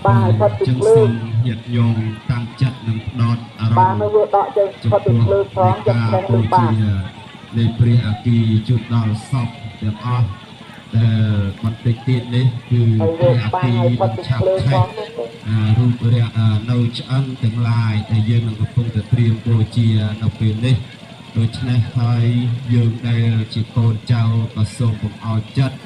បាទឲ្យផុតពី ចឹង ភ្លើង សូមញាតិញោមតាំងចិត្តនិងផ្ដោតអារ បាទ ម្មណ៍ នៅវាដកចេញ ចំ ផុតពី ពោះ ភ្លើងផង នៃ ចឹង កា ឆេះ របូ លើបា ជា ទ នៃព្រះអគ្គីជូនដល់សពទាំងអស់ដែលបន្តិចទៀតនេះគឺ ហើយ ព្រះ វា អគ្គី បាឲ្យផុ នឹង តពី ឆាប់ ភ្លើង ឆេះ ផងហ្នឹងទេ រូបរាងនៅឆ្អឹងទាំងឡាយដែលយើងនឹងកំពុងតែត្រៀមបូជានៅពេលនេះដូច្នេះហើយយើងដែលជាកូនចៅក៏សូមកុំឲ្យចិត្ត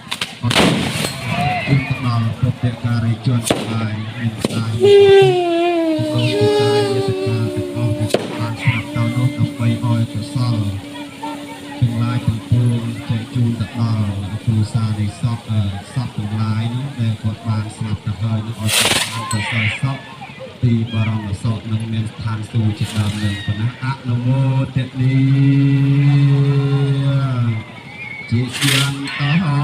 អត់ជូនទៅដល់ពុទ្ធការីជនទាំងឡាយមានតាយកូនតាយតកាទាំងអស់ដែលបានស្រាប់ទៅនោះដើម្បីឲ្យកុសលទាំងឡាយទាំងពួងចែកជូនទៅដល់គ្រួសារនៃសពសពទាំងឡាយនោះដែលគាត់បានស្លាប់ទៅហើយនោះឲ្យគាត់បានកុសលសពទីបរមសុខនឹងមានស្ថានសួគ៌ជាដើមនឹងប៉ុណ្ណាអនុមោទនីជាយន្តោ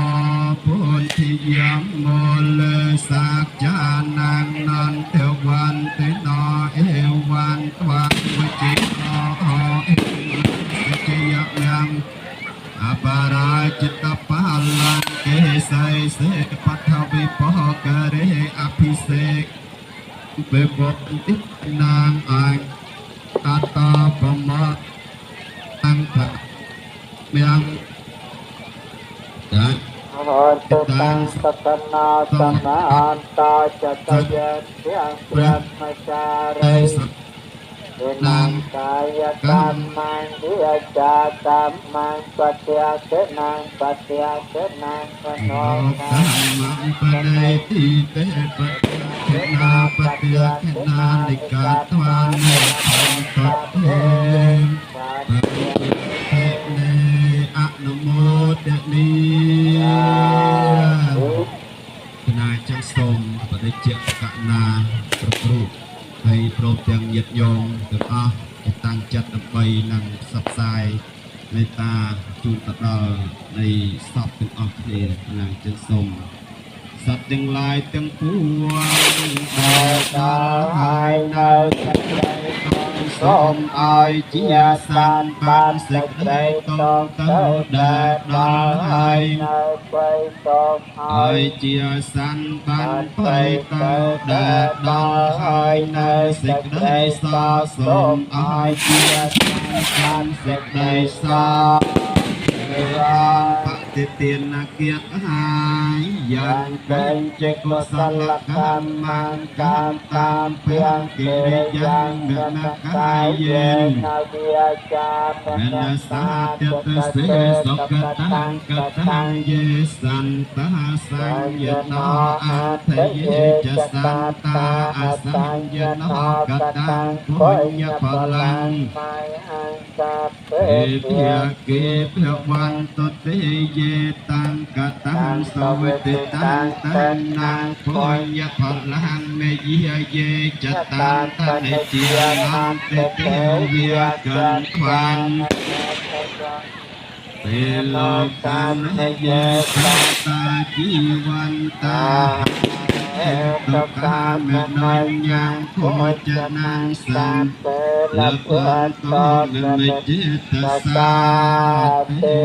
ពុទ្ធិយមលសាកចានាងនន្តវន្តិណោអេវន្ត្វវជិណោអេវជយយ៉ាងអបរាជិតបាលង្កេសៃសេបថវិបករេអភិសេកបេបុតិនាងអញអតបមអង្គមយ៉ាងតា ហន្តតាំងសតនាសមាអន្តចតយៈទាំង ព្រះ ព្រះមចា ឯ រិ ស វិនំកាយកម្មងវិចាកម្មងបត្យាសេនងបត្យាសេនងមโน លោ កម្ម កម្មបដិតិទេបតិនាបតិយនានិកាត្វានិតតេបតិនេអនុមោទនីគណៈចឹងសូមបដិជកណាគ្រប់រូបហើយព្រមទាំងញាតិញោមទាំងអស់ឲ្យតាំងចិត្តដើម្បីនឹងផ្សព្វផ្សាយមេត្តាជូនទៅដល់នៃសពទាំងអស់គ្នាណាចឹងសូមសត្វទាំងឡាយទាំងពួងដែលដល់ហើយ នៅសេចក្តី សូមឲ្យជាសានបានសេចក្តីតងទៅដែលដល់ហើយ នៅបីសូម អ ឲ្យ ើយជាសន្បានបៃតើដែលដល់ហើយនៅសេចក្តីសសូមឲ្យជាសន្បានសេចក្តីសបតិទានគាតហើយយ៉ាងកញ្ចេកុសលកម្មកម្មតាមពាងកិរិយាមនកាយេន នវិចា មនសាទតសេសុកតាំងកតាំងយេសន្តាសញ្ញណោអត្ថយេចសន្តាអសញ្ញណោកតាំងបុញ្ញបលាំង មយអង្កពេ េភិកេភវន្តទេយេតាំងកតាំងសវតិតាំងតនាងបុញ្ញបលាំងមេយយេចតានតនិជានន្តទេវិកិនខ្វាន ទេលោកានយេសតាជីវន្តាហេតុកាមនញ្ញងភោចនាងសន្ ទេ ល ល ភ ភ ន្ត ន្ត និមិត្តសាទេ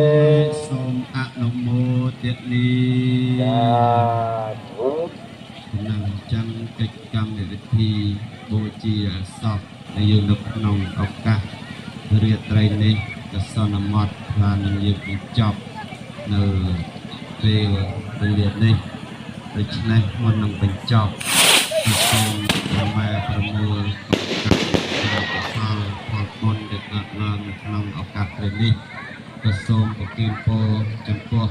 សូមអនុមោទនី សាធុ នឹងចឹងកិច្ចកម្មវិធីបូជាសពដែលយើងនៅក្នុងឱកាសរាត្រីនេះក៏សន្មត់ថានឹងយើងបញ្ចប់នៅពេលវេលានេះដូច្នេះមុននឹងបញ្ចប់ក៏សូមប្រម៉ែប្រមូលឱកាសកុសលផលបុណ្យដែលកើតឡើងនៅក្នុងឱកាសពេលនេះក៏សូមប្រគេនពរចំពោះ